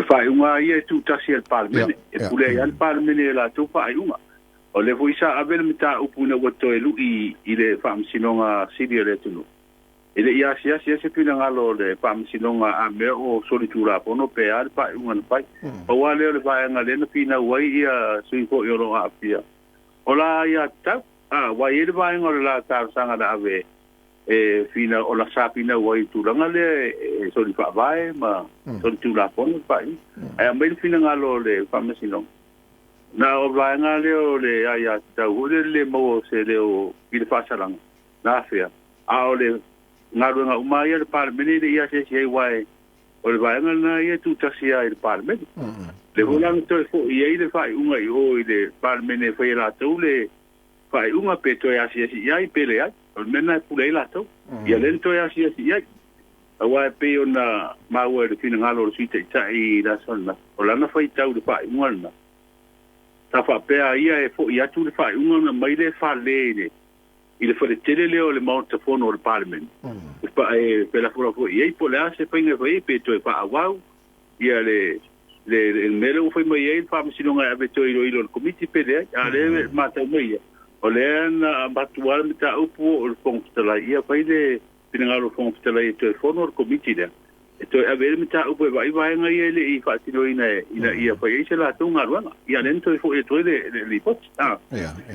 faaiuga lava ia e tuutasi e le Palemene, e pule ai lava le Palemene i a latou faaiuga. O lea foi sa ave le mataupu ina ua toe lui i le Faamasinoga Sili a le atunuu, e le i asiasi ai se finagalo o le Faamasinoga a mea o solitulafono pe a le faaiuga na fai. Pau lava lea o le vaega lea na finau ai sui foi o lo o aafia, o la aiatatau, aua e i ai le vaega o le la talosaga na ave e finau, o la sa finau ai i le tulaga lea e soli faavae ma solitulafono le faaiuga. Ae aumai le finagalo o le Faamasinoga, na o le vaega lea o le aiatatau foi lea le maua o se leo i le faasalaga na afea, a o le galuega uma lava ia a le Palemene e le i asiasi ai, aua o le vaega lena ia e tuutasi lava i le Palemene. O lea foi la na toe foi ai le faaiuga i o i le Palemene e fai e latou le faaiuga pe toe asiasi i ai pe leai. O le mea lena e pule ai latou. Ia lea na toe asiasi i ai. Aua e pei ona maua i le finagalo o le Sui Taitai i le aso ananafi, o lana faitau i le faaiuga lena, sa faapea a ia e foi atu le faaiuga ona aumai lea e fale i le faletele lea o le Maota Fono o le Palemene, e felafolafoai i ai po o le a se faiga e fai ai, pe toe faaauau ia le le mea lea ua fai mai ai le Faamasinoga e ave toe iloilo e le Komiti pe leai. A o lea e matau mai ia, o lea na avatu lava le mataupu o le Fofoga Fetalai, ia fai le finagalo o le Fofoga Fetalai e toe fono le Komiti lea e toe ave ai le mataupu e vaai vaega ia e le i faatinoina ina ia fai ai se latou galuega. Ia lea na toe foi atu ai le lipoti.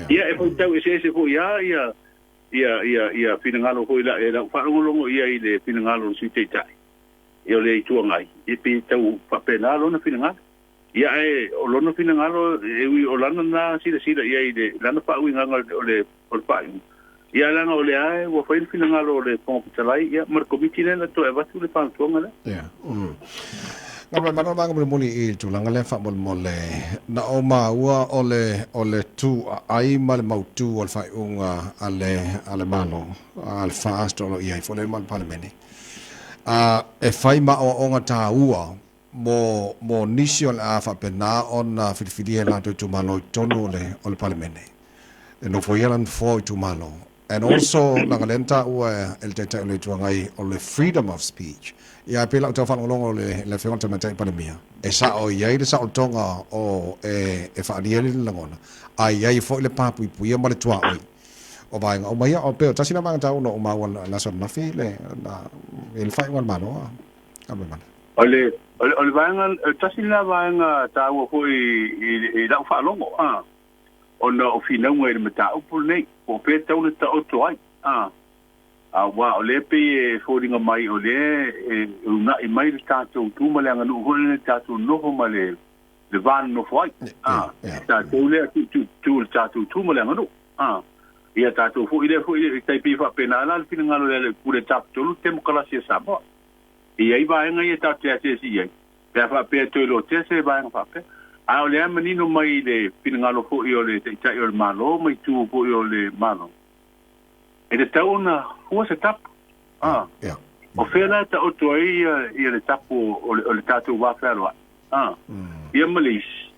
Ia e faitau eseese foi lava ia finagalo foi e lau faalogologo i ai i le finagalo o le Sui Taitai o le Itu Agai, e pei e tau faapena lona finagalo. Ia ae o lona finagalo e ui o lana na silasila i ai i le lana faauigaga o le faaiuga, ia leaga o lea ua fai le finagalo o le Fofoga Fetalai ia ma le Komiti lea na toe avatu le fautuaga lea. Ia. Galuemaga vaega mulimuli i le tulaga lea faamolemole na o maua o le o le tu aai ma le mautu o le faaiuga a le a le Malo a le FAST o lo o i ai foi le ma le Palemene a e fai ma aoaoga taua mo mo nisi o le a faapena ona filifilia e latou itumalo i totonu o le o le Palemene e nofoia lana nofoa o itumalo. And also, leaga lea na taua e le Taitai o le Itu Agai o le freedom of speech. Ia e pei lau tau faalogologo i le Afioga i le Tamaitai Palemia, e sao i ai le saolotoga o e e faaalia ai le lagona, a i ai foi le papuipuia ma le tuaoi o vaega uma ia. O pei o tasi lena vaega taua na ou maua i le aso ananafi le i le faaiuga a le Malo a Galuemaga. O le o le vaega, tasi lena vaega taua foi i lau faalogo, ona o finauga i le mataupu lenei, po o fea e tatau ona taoto ai. Aua o lea e pei e foliga mai o lea e uunai mai le tatou tu ma le aganuu foi lea, le tatou nofo ma le va nonofo ai. Tatou lea tu le tatou tu ma le aganuu. Ia tatou foi lea foi e tai pei faapena la le finagalo lea le pule tafatolu temokalasi a Samoa. E i ai vaega ia tatou te asiasi i ai, pe a faapea e toe lotea se vaega faapea. A o lea manino mai i le finagalo foi o le Taitai o le Malo ma itu foi o le Malo, e tatau ona fua se tapu. O fea la e taoto ai ia le tapu o le tatou va fealoai? Ia ma le isi,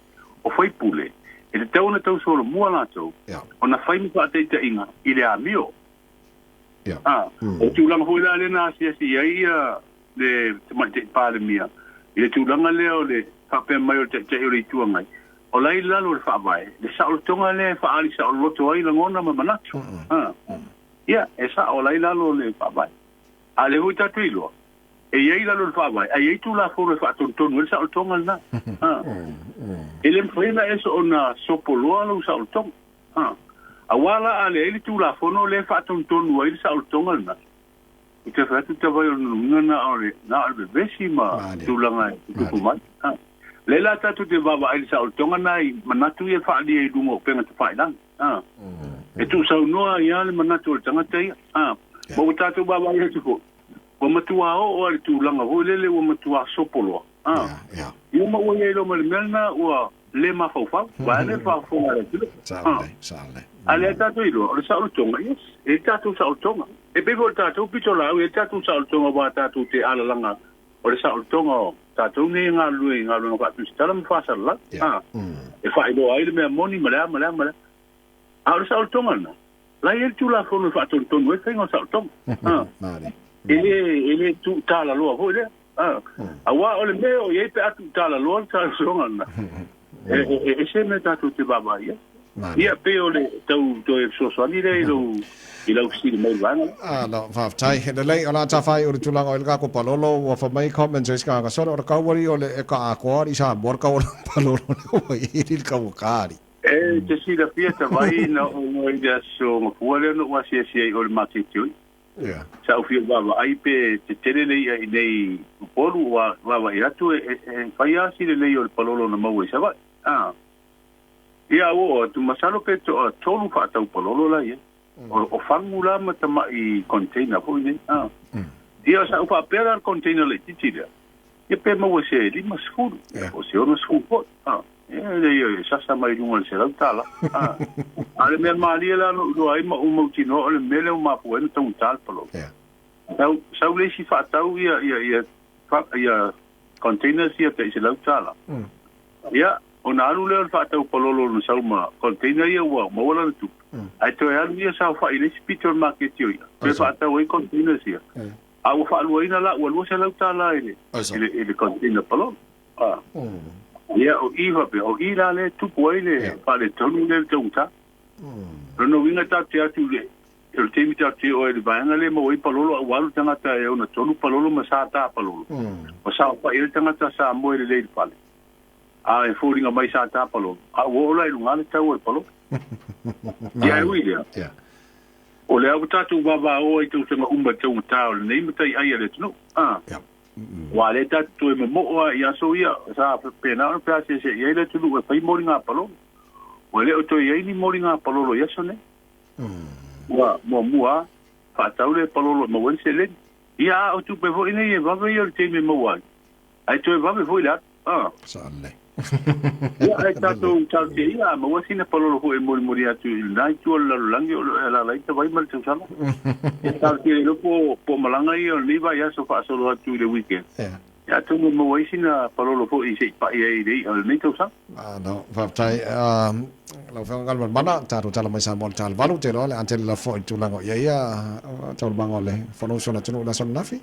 o faipule, e tatau ona tau solomua latou ona fai ni faataitaiga i le amio. O tulaga foi la lea na asiasi i ai ia le Tamaitai Palemia i le tulaga lea o le faapea mai o le Taitai o le Itu Agai, o la e i lalo o le Faavae le saolotoga lea e faaali saoloto ai lagona ma manatu. Ia, e sao, o la e i lalo o le Faavae. A o lea foi tatou te iloa, e i ai i lalo o le Faavae, ae i ai Tulafono e faatonutonu ai le saolotoga lena. E le mafai ona e soona sopoloa lou saolotoga. Aua la a leai le Tulafono lea e faatonutonu ai le saolotoga lena, Ou te fai atu tavai o le luga na o le na o le vevesi ma tulaga e tutupu mai. Lea la tatou te vaavaai i le saolotoga na i manatu ia e faaalia i luga o upega tafailagi. E tuusaunoa ai lava le manatu o le tagata ia. Ma ua tatou vaavaai atu foi, ua matua oo lava i le tulaga foi lele ua matua sopoloa. Ia ma ua i ai loa ma le mea lena ua le mafaufau, vaeane le faafofoga a le atunuu. A lea tatou iloa, o le saolotoga, yes, e i ai le tatou saolotoga. E pei foi o le tatou pitolaau, e i ai le tatou saolotoga aua tatou te alalaga o le saolotoga o tatou nei e galulue i galuega faatusitala ma faasalalau. E faailoa ai le mea moni ma le a ma le a ma le a. A o le saolotoga lena, la e i ai le Tulafono e faatonutonu ai le faiga o le saolotoga. E le tuutalaloa foi lea. Auā o le mea o i ai pe a tuutalaloa le talosoga lena, e ese mea tatou te vaavaai i ai. Ia, pei o le tau toe fesoasoani lea i lou i lau fesili mai i le vaega lea. Ah, no, faafetai. Lelei, o le a tafa ai o le tulaga o i le tatou palolo, ua fai mai comments a isi tagata, sole o le tau alii o le e aakoa alii Samoa le tau o le palolo lea ua i ai le taugata alii. E te silafia tavai na oo mai i le aso Gafua lea na ou asiasi ai i o le maketi o ia. Sa ou fia vaavaai pe tetele le i'a i nei Upolu ua vaavaai atu e fai lava si lelei o le palolo na maua i Savaii. Ah. Ia ua oo atu, masalo pe toa tolu faatau palolo la i ai. O fagu la ma tama'i container foi nei. Ah. Ia sa ou faapea la le container laitiiti lea, ia pe maua i se 50, po o se 60 foi. Ah. Ia e lei e sasa mai i luga o le $100. Ah. A o le mea malie la na ou iloa ai ma ou mautinoa o le mea lea ua mafua ai ona taugata le palolo. Sau, sau le isi faatau ia, ia, ia, ia containers ia tai $100. Ia, ona alu lea o le faatau palolo na sau ma container ia ua maua lana tupe. Ae toe alu ia saofai i le isi pito o le maketi o ia, toe faatau ai containers ia. A ua faaluaina la, ua $200 i le, i le, i le container palolo. A. Ia, o i faapea, o i la lea e tupu ai le faaletonu lea i le taugata. O lona uiga tatou te atu i le, o le taimi tatou te oo ai i le vaega lea e maua ai palolo, a ua alu le tagata e ona tonu palolo ma sa ta palolo, ua saofai ai le tagata sa moe lelei i le fale. A e foliga mai sa ta palolo, a ua oo la i luga le tau o le palolo. Ia ae ui i lea, o lea ua tatou vavao ai i tausaga uma i le taugata o lenei mataiai a le atunuu. A, aua o lea tatou te toe momoo lava i aso ia sa faapena ona feaseaseai ai le atunuu e fai moliga palolo. Ua le o toe i ai ni moliga palolo i aso nei. Ua muamua lava faatau le palolo e maua ai le seleni. Ia a o tupe foi nei e vave ia o le taimi e maua ai, ae toe vave foi le alu. A. Sale. Ia, ae tatou talosia ia, a maua sina palolo foi e molimoli atu i lena itu o le lalolagi o lo o e alaala ai ta vai ma le tausaga. Ia talosia le iloa po o malaga ia o lenei vaiaso faasolo atu i le weekend. Ia atonu e maua ai sina palolo foi se i pai ai i le i'a o lenei tausaga. Malo, faafetai. Lau Afioga Galumalemana, tatou tala mai Samoa i le tala 8, te iloa o le a tele lava foi i le tulaga o i ai ia taualumaga o le Fonousu a le atunuu i le aso ananafi.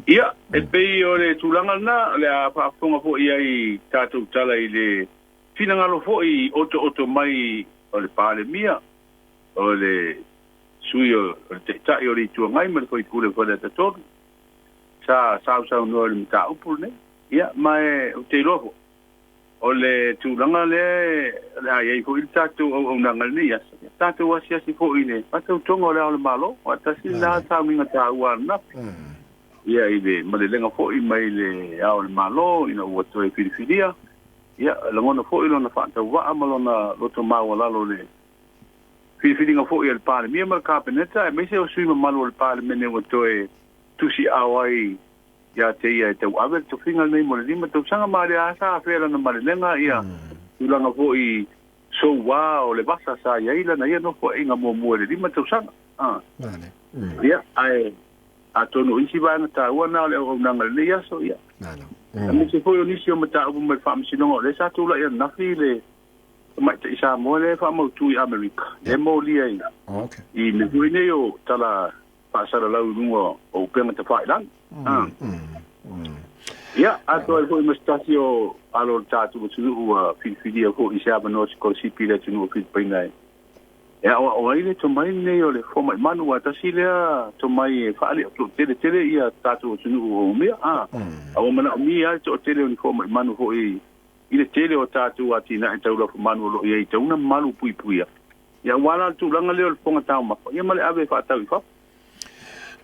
Ia, e pei o le tulaga lena, o le a faafofoga foi ai tatou tala i le finagalo foi otooto mai o le Palemia, o le Sui o le Taitai o le Itu Agai ma le Faipule o Faleata 3, sa sausaunoa i le mataupu lenei. Ia, ma e ou te iloa foi, o le tulaga lea o le a i ai foi le tatou auaunaga i lenei aso, ia tatou asiasi foi i le faatautoga o Le Ao o le Malo, aua tasi lena sauniga taua ananafi, ia i le malelega foi mai Le Ao o le Malo ina ua toe filifilia, ia lagona foi lona faatauvaa ma lona loto maualalo i le filifiliga foi a le Palemia ma le Kapeneta, aemaise o sui usufono mamalu o le Palemene ua toe tusiao ai ia te ia e tauave le tofiga lenei mo le 5 tausaga, ma lea lava sa afea lana malelega ia tulaga foi soua o le vasa sa i ai lana ia nofoaiga muamua i le 5 tausaga. Ia, ae atonu o isi vaega taua na o le auaunaga i lenei aso, ia. Aemaise foi o nisi o mataupu mai le Faamasinoga o lea sa tulai ananafi le tamaitai Samoa lea e faamautu i Amerika, lea e molia i mea foi nei o tala faasalalau i luga o upega tafailagi. Ia, atoa ai foi ma se tasi o alo o le tatou atunuu ua filifilia foi i se avanoa sikolasipi i le atunuu o Filipaina e aoao ai le tomai lenei o le fomai manu, aua tasi lea tomai e faaleo toatele tele ia tatou atunuu o mea. A ua manaomia lava le toatele o ni fomai manu foi i le tele o tatou atinae tau lafumanu o lo o i ai i tauna malu puipuia. Ia, aua la le tulaga lea o le fofoga taumafa, ia ma le ave e faatau i fafo.